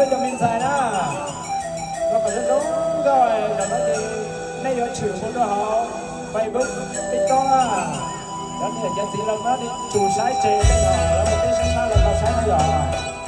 Cov me ntxhais na, no kom zoo zoo nkauj, tam no ces nej yuav tshwm mus rau hauv Facebook, TikTok na. Cov niam cov txiv los muab nej tsum saib tseg, lawv mus teb saib sab los tau saib na yom.